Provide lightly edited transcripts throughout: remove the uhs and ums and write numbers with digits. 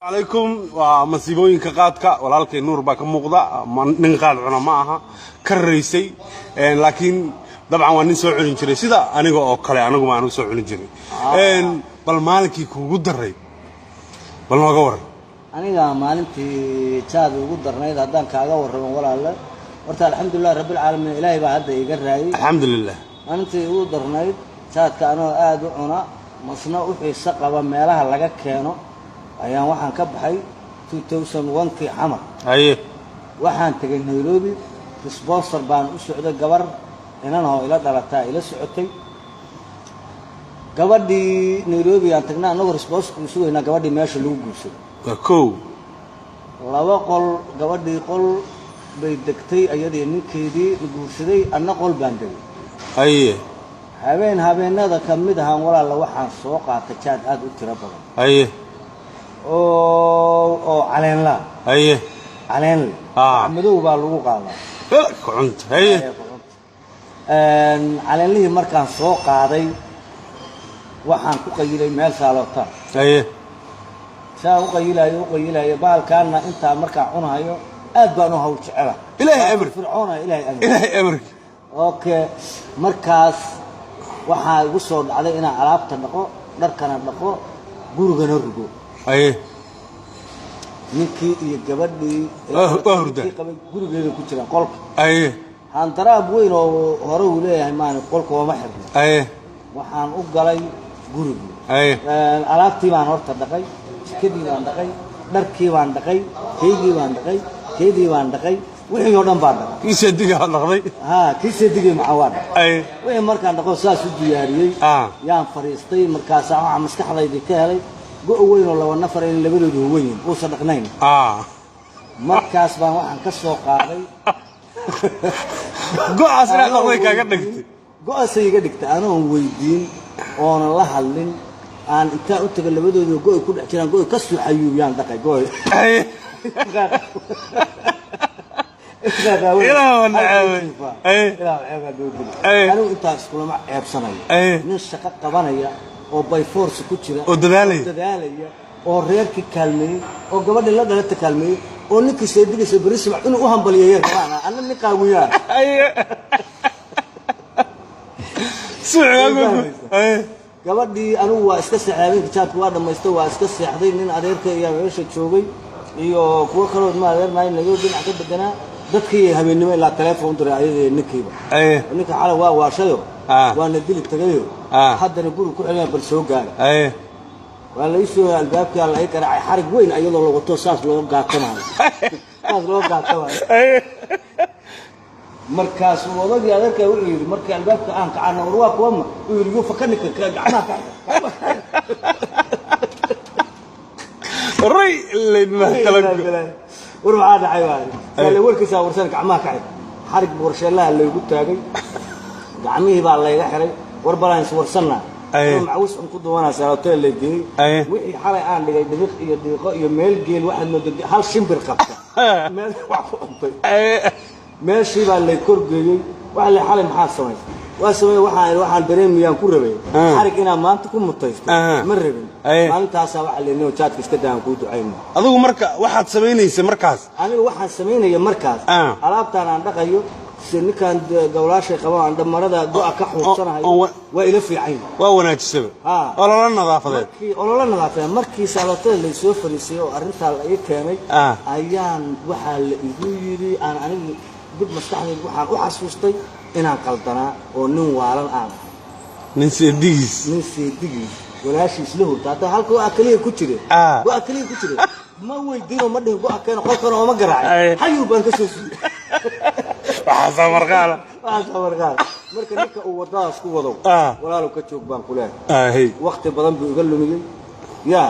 Calaykum. Waa masiibooyinka qaadka. Walaalkay Nuur baa ka muuqda. Nin qaad cuna ma aha, ka raysay, laakiin dabcan waa nin soo culin jiray sida aniga oo kale. Anigu ma soo culin jiray. Bal maalinkii kuugu daray bal nooga waran. Aniga maalintii jaad ugu darnayd haddaan kaaga warramo, walaalle, horta alxamdulilah rabbilcaalamiin, Ilaahay baa hadda iga raayay. Alxamdulilah. Maalintii ugu darnayd jaadka, anoo aada u cuna masna u xiiso qaba meelaha laga keeno, ayaan waxaan ka baxay 2001-kii Xamar. Waxaan tegay Nairobi, sponsor baan u socday. Gabar inanahoo ila dhalataa ila socotay. Gabadhii Nairobi aan tagnay, annagoo sponsorka u sugaynaa, gabadhii meesha lagu guursaday. Waa kow. Laba qol, gabadhii qol bay degtay ayadii ninkeedii la guursaday, anna qol baan degay. Habeen habeenada ka mid ahaan, walaalla, waxaan soo qaatay jaad aada u tiro badan oo caleenlaa. Caleenle madow baa lagu qaadaa. Ku cunta, haye. Caleenlihii markaan soo qaaday, waxaan ku qayilay meel saalootaan. Saa u qayilayo, u qayilayo, bahalkaana intaa markaan cunahayo aad baan u hawl jecela. Ilaahay amar. Fircoona, Ilaahay amar. Ilaahay amarki. Okay, markaas waxaa igu soo dhacday inaan alaabta dhaqo, dharkana dhaqo, gurigana rugo. Ninkii iyo gabadhii Waa hurdaa. ninkii qabay gurigeeda ku jiraan qolka. Handaraab weyn oo hore uu leeyahay maani, qolka ooma xirno. Waxaan u galay gurigii. Alaabtii baan horta dhaqay, jikadii baan dhaqay, dharkii baan dhaqay, keygii baan dhaqay, keydii baan dhaqay, wixii oo dhan baan dhaqay. Kii seediga dhaqday? Ha, kii seedigii maxaa waa dhaqay. Wixii markaan dhaqo, saas u diyaariyey, yaan fadhiistay. Markaasaa waxaa maskaxdaydii ka helay go' weyn oo laba nafar in labadoodu huwan yihin uusan dhaqnayn. Markaas baan waxaan ka soo qaaday Go'aas inaad dhaqday kaaga dhigtay. Go'aasay iga dhigtay. Anoon weydiin oonan la hadlin, aan intaan u taga labadooda go'y ku dhex jiraan, go'y ka soo xayuubiyaan dhaqay go'y. Ilaah waa naceebay. Ilaah ceebaa loo geli. Anigu intaas kulama ceebsanayo. Nin shaqo qabanaya oo by force ku jira oo dadaalaya. Oo dadaalaya, oo reerkii kaalmeeyey, oo gabadhii la dhalata kaalmeeyey, oo ninkii seedigaysa beri subax inuu u hambaliyeeyo rabaan, anna nin qaawiyaan. Suuc. Gabadhii anigu waa iska seexday. Habeenka jaadku waa dhamaystay, waa iska seexday. Nin adeerka ayaa meesha joogay iyo kuwo kalood ma adeernaay, nago dhinac ka deganaa. Dadkii habeennimo ilaa telefoon u diray ayadii ninkiiba. Ninka xalay waa waashayo, waana dili tagayo, haddana guriga ku celina, bal soo gaara. Waa la ii soo albaabkaa la ii garaacay, xarig weyn ayadoo la wato, saas loo gaatamayo, saas loo gaatamayo. Markaasuu odagii adeerkaa wuxuu yidhi, markii albaabka aan kacana, "War waa kuwama?" Uu yidhi, "Yuu fakanika gacmaha ka." Ray laydma kala. War maxaa dhacay waay? Saale warkiisaa warsan, gacmaha ka xir. Xarig warsheellaha laygu taagay, gacmihii baa layga xiray. War balaan is warsanna. Macawis un ku duwanaa hotel lay geeyey. Wixii xalay aan dhigay dhibiq iyo dhiiqo iyo meel geel, waxaad moodaa hal shimbir qabta meel wax ku cuntay. Meeshii baa lay korgeeyey. Waxa la xalay maxaa samaysay? Waa sameey, waxaan dareemayaan ku rabay xarig inaan maanta ku mutaysto ma rabin. Maalintaasaa waxaa leeyahay, jaadka iska daan, kuu ducayno. Adigu marka waxaad samaynaysa markaas? Aniga waxaan samaynaya markaas, alaabtaan aan dhaqayo, si ninkaan gawlaashay qabo aan dhamarada go'a ka xuursanahay, waa ila fiican. Waa wanaajisaba. Ololo nadaafadeed. Markii ololo nadaafadeed, markii saalootada laysoo fariisay oo arrintaa la ii keenay, ayaan waxaa la igu yidhi, aan anigu dib maskaxdayda waxaan u xasuustay inaan qaldanaa oo nin waalan aan ahay. Nin seedigiis. Nin seedigiis walaashiis la hurta hadda halka go'a keliya ku jire. Go'a keliya ku jire, ma weydiinoo ma dhihin go'a keeno, qolkana ooma garaacin, xayuu baan ka soo siiyey. Waxaasaa marqaala. Waxaasaa marqaala. Marka ninka uu waddadaas ku wadow, walaalow ka joog baan ku leehay. Wakti badan buu iga lumiyey ya.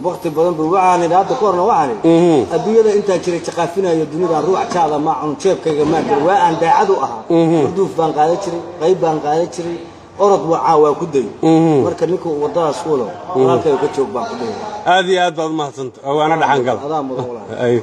Wakti badan buu. Waxaan idhi hadda ka horna, waxaan idhi, adduunyada intaan jiray jaqaafinayo dunidaan, ruuc jaada maa cun, jeebkayga maa gelin, waa aan daacad u ahaa. Urduuf baan qaadan jiray, qayb baan qaadan jiray, orod wacaa waa ku day. Marka ninka uu waddadaas ku wado, walaalkayga ka joog baan ku dhihi. Aad iyo aad baad umahadsanta, waana dhaxan gala. Adaa mudan, walaal.